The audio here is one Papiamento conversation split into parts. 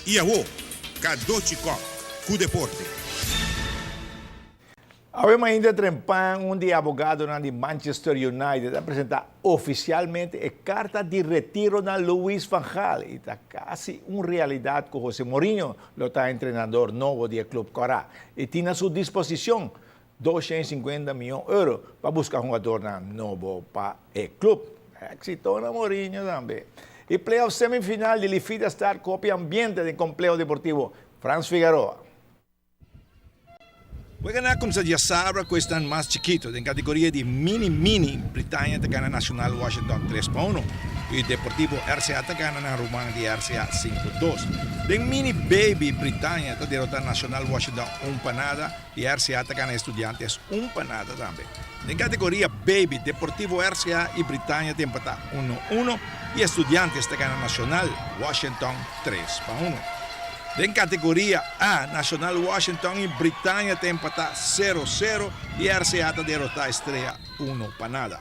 I awo, Cadochi Kock ku deporte. Awe mainta trempan un di e abogadonan di Manchester United a presenta oficialmente e carta di retiro na Louis van Gaal y ta casi un realidad cu Jose Mourinho lo ta entrenador nobo di e club cora y tin na su disposicion 250 miyon euro pa busca hungadornan nobo pa e club. Exito na Mourinho tambe. Y playoff semifinal di Lifida Star cu hopi ambiente den Compleho Deportivo Frans Figaroa. Wega a cuminsa diasabra cu esnan mas chikito. Den categoria di mini mini, Britannia ta gana Nacional Washington 3-1 y Deportivo RCA ta gana nan ruman di RCA 5-2. Den mini baby, Britannia ta derota Nacional Washington 1-0 y RCA ta gana Estudiantes 1-0 tambe. Den categoria baby, Deportivo RCA y Britannia ta empata 1-1 y Estudiantes ta gana Nacional Washington 3-1. Den categoria A, Nacional Washington y Britannia ta empata 0-0 y RCA ta derota Estrella 1-0.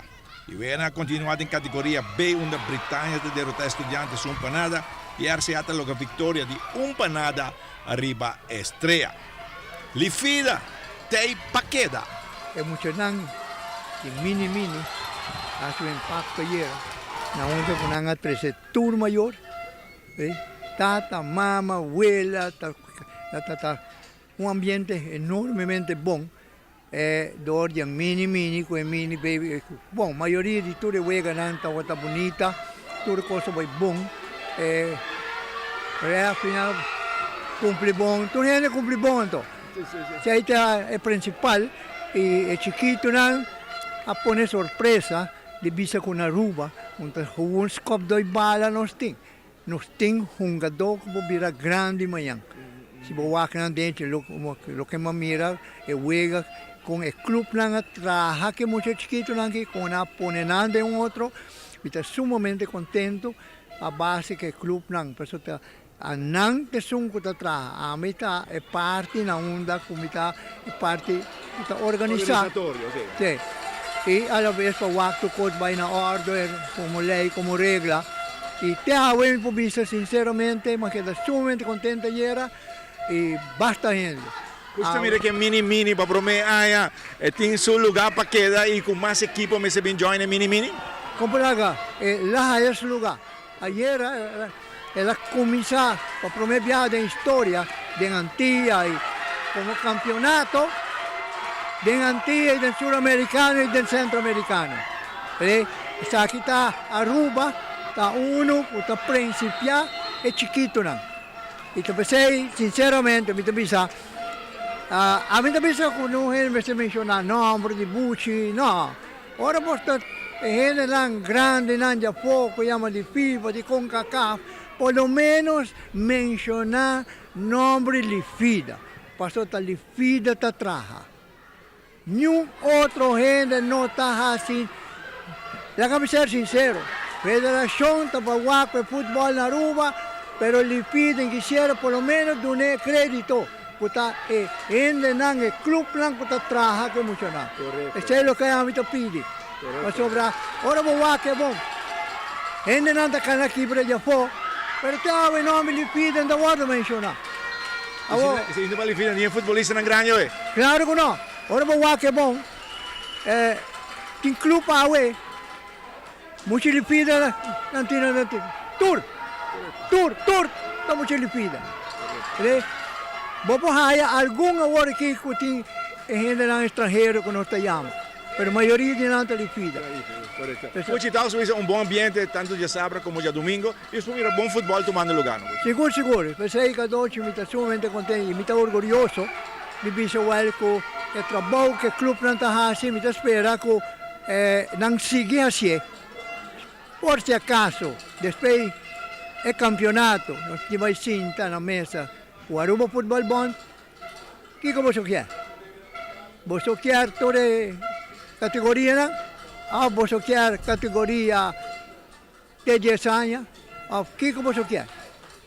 Y wega a continua den categoria B unda Britannia ta derota Estudiantes 1-0 y RCA ta logra victoria di 1-0 riba Estrella. Lifida, tei pa keda. E muchanan di mini mini a haci un impacto ayera na unda cu nan a trece tur mayor, tata, mama, wela, ta ta un ambiente enormemente bon door di e mini mini cu e mini baby. Bon, mayoria di tur e weganan tabata bunita, tur cos a bay bon. Refnan cumpli bon, tur hende cumpli bon anto. Esey ta e principal y e chikitonan a pone sorpresa di bisa cu na Aruba un ta gewoon scop doy bala nos tin. Nos tin hungadó ku por bira grandi mañan. Si bo wak nan dentro, loke mi a mira e wega kon e klupnan a traha ku e mucha chikitunan aki, kon nan a pone nan den un otro, mi ta sumamente kontentu a base ku e klupnan, pasobra ta nan ta esun ku ta traha, ami ta e parti na unda ku mi ta e parti ku ta organisá. Sí. I alabes pa wak tur kos bai na òrdu komo lei, komo regla. I te awe mi por bisa sinseramente mi a keda sumamente kontento ayera i basta hende. Pues ta mira ke mini mini pa prome aña e tin su luga pa keda i ku mas ekipo mester bin join e mini mini? Komparaga e la haya su luga. Ayera el a kuminsá pa prome biaha den historia den Antia i komo kampionato den Antia i den Suramerikano i den Sentroamerikano. Esaki ta Aruba ta unu ku ta prinsipiá e chikitunan. I ta p'esei sinseramente mi ta bisa, ami ta bisa ku no hende mester menshoná nòmber di buchi, no. Ora bos ta e hendenan grandinan di afó ku yama di FIFA, di Concacaf, por lo ménos menshoná nòmber di Lifida, pasobra ta Lifida ta traha. Niun otro hende no ta hasi. Laga mi ser sincero, federacion ta pa wak pa e futbol na Aruba, pero Lipiden kisiera por lo menos dun'e credito cu ta e hendenan, e clubnan cu ta traha cu e muchanan. Esey loke ami ta pidi. Pasobra ora bo wak e bon, hendenan ta cana kibra di afo, pero te awe nomber Lipiden ta wordo menciona. Awor. Esei no bali fina ni e futbolistanan grandi awe. Claro cu no. Ora bo wak e bon, tin club awe, mucha lipida nan tin nan tin. Tur, tur, tur ta mucha lipida. Re, bo por haya algun awor aki cu tin e hendenan extranhero cu nos ta yama. Pero mayoria di nan ta lipida. Correcto. Puchi ta bisa un bon ambiente tanto diasabra como diadomingo. Y nos por mira bon futbol tumando lugar no. Sigur sigur, p'esei Cadochi mi ta sumamente contento y mi ta orgulloso di bisa wel cu e trabou cu e clubnan ta haci mi ta spera cu nan sigui hacié. Por si acaso despues e campeonato nos tin bay sinta na mesa cu Aruba Futbol Bond, kico boso kier? Boso kier tur e categorianan of boso kier categoria Te dies aña of kiko boso kier,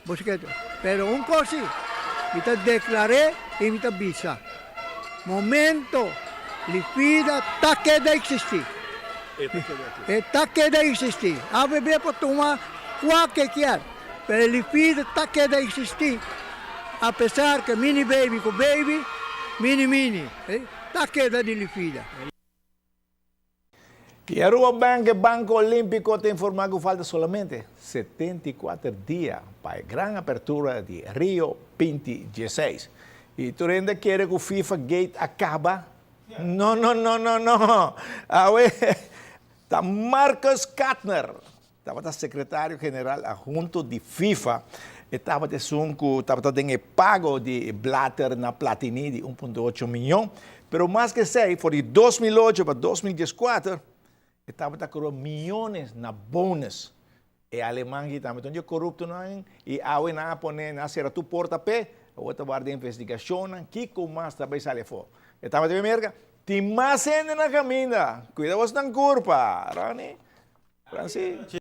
boso kier pero un kos si, mi ta deklar'é i mi ta bisa, momento Lifida ta keda eksistí, e ta keda eksistí, AVB por tuma kua ke kier. Pero Lifida ta keda existi, apesar cu mini baby cu baby, mini mini, ta keda di Lifida. Y Aruba Bank, Banco Olimpico, ta informa cu falta solamente 74 dia pa e gran apertura di Rio 2016. Y tur hende kier cu FIFA Gate a caba? No, no, no, no, no. Awe, ta Marcus Kattner, tabata secretario general adhunto di FIFA, e tabata esun cu tabata den e pago di Blatter na Platini di 1.8 miyon. Pero mas cu esey, for di 2008 pa 2014, e tabata cu miyones na bonus. E aleman aki tambe ta corupto no y awe nan a pone nan a sera tur porta p'e, otro war di investigacion, kico mas tambe sali afo. E tambe America, tin mas hende na caminda. Cuida bo curpa, Rani. Francis.